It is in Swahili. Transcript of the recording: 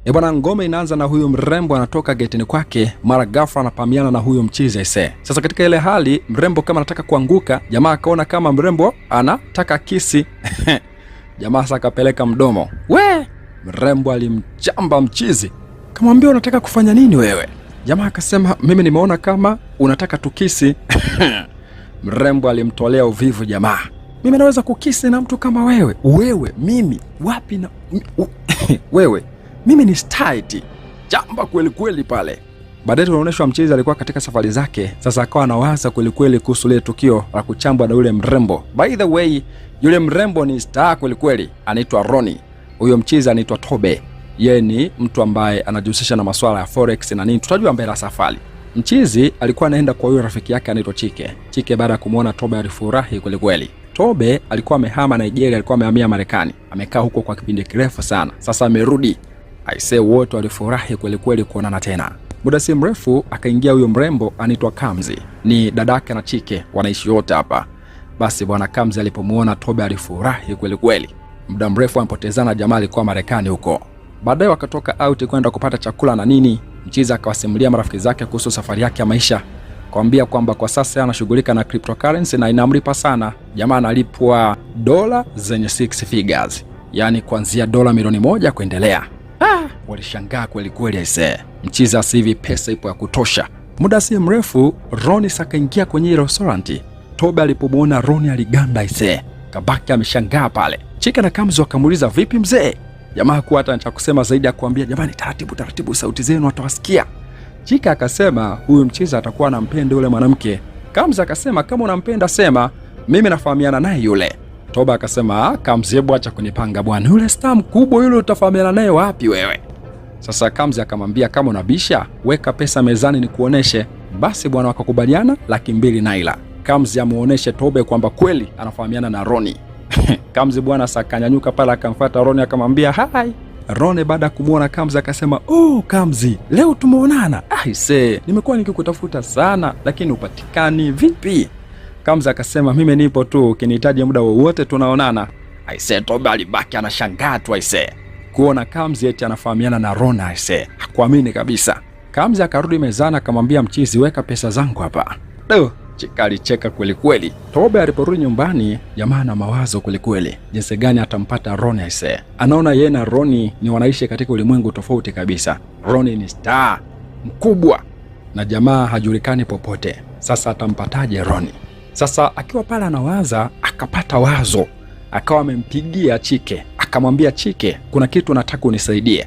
E bwana, ngome inaanza na huyu mrembo anatoka getini kwake, mara ghafla anapamiana na huyu mchizi aisee. Sasa katika ile hali mrembo kama anataka kuanguka, jamaa akaona kama mrembo anataka kisi jamaa sasa akapeleka mdomo. We, mrembo alimchamba mchizi, kamwambia unataka kufanya nini wewe? Jamaa akasema mimi nimeona kama unataka tukisi. Mrembo alimtolea uvivu jamaa, mimi naweza kukisi na mtu kama wewe? Wewe mimi wapi na wewe mimi ni star eti jamba kweli kweli pale. Baadaye tunaonyeshwa mchizi alikuwa katika safari zake, sasa akawa anawaza kweli kweli kuhusu lile tukio la kuchambwa na yule mrembo. By the way, yule mrembo ni star kweli kweli, anaitwa Roni. Huyo mchizi anaitwa Tobe, yeye ni mtu ambaye anajihusisha na masuala ya forex na nini, tutajua mbele ya safari. Mchizi alikuwa anaenda kwa huyo rafiki yake anaitwa Chike. Chike baada ya kumwona Tobe alifurahi kweli kweli. Tobe alikuwa amehama Nigeria, alikuwa amehamia Marekani, amekaa huko kwa kipindi kirefu sana, sasa amerudi. Aisee, wote walifurahi kweli kweli kuonana tena. Muda si mrefu akaingia huyo mrembo anaitwa Kamzi, ni dadake na Chike, wanaishi wote hapa. Basi bwana Kamzi alipomuona Tobe alifurahi kweli kweli. Muda mrefu amepotezana, jamaa alikuwa Marekani huko. Baadaye wakatoka out kwenda kupata chakula na nini. Mchizi akawasimulia marafiki zake kuhusu safari yake ya maisha, kawambia kwamba kwa sasa anashughulika na cryptocurrency na inamlipa sana. Jamaa analipwa dola zenye six figures, yaani kuanzia dola milioni 1 kuendelea. Ah, walishangaa kweli kweli aisee. Mchizi sasa hivi pesa ipo ya kutosha. Muda si mrefu Roni akaingia kwenye ile restaurant. Tobe alipomwona Roni aliganda aisee, kabaki ameshangaa pale. Chika na Kamzi wakamuuliza vipi mzee? Jamaa hakuwa hata cha kusema zaidi ya kuambia jamani, taratibu taratibu, sauti zenu watawasikia. Chika akasema huyu mchizi atakuwa anampenda yule mwanamke. Kamzi akasema kama unampenda sema, mimi nafahamiana naye yule. Toba akasema ah, Kamzi, hebu acha kunipanga bwana, yule star mkubwa yule utafahamiana naye wapi wewe? Sasa Kamzi akamwambia kama unabisha, weka pesa mezani nikuoneshe. Basi bwana, wakakubaliana 200,000 naira. Kamzi amuoneshe Tobe kwamba kweli anafahamiana na Roni. Kamzi bwana sasa akanyanyuka pale akamfuata Roni akamwambia hi. Roni baada ya kumwona Kamzi akasema, oh, Kamzi leo tumeonana. Aisee, nimekuwa nikikutafuta sana lakini upatikani. Vipi? Kamzi akasema mimi nipo tu, ukinihitaji muda wowote tunaonana. Aisee, Tobe alibaki anashangaa tu aisee kuona Kamzi eti anafahamiana na Rona aisee, hakuamini kabisa. Kamzi akarudi mezani akamwambia mchizi, weka pesa zangu hapa. Do, Chika alicheka kweli kweli. Tobe aliporudi nyumbani, jamaa na mawazo kweli kweli, jinsi gani atampata Roni aisee. Anaona yeye na Roni ni wanaishi katika ulimwengu tofauti kabisa. Roni ni star mkubwa na jamaa hajulikani popote. Sasa atampataje Roni? Sasa akiwa pale anawaza, akapata wazo, akawa amempigia Chike, akamwambia Chike, kuna kitu nataka unisaidie.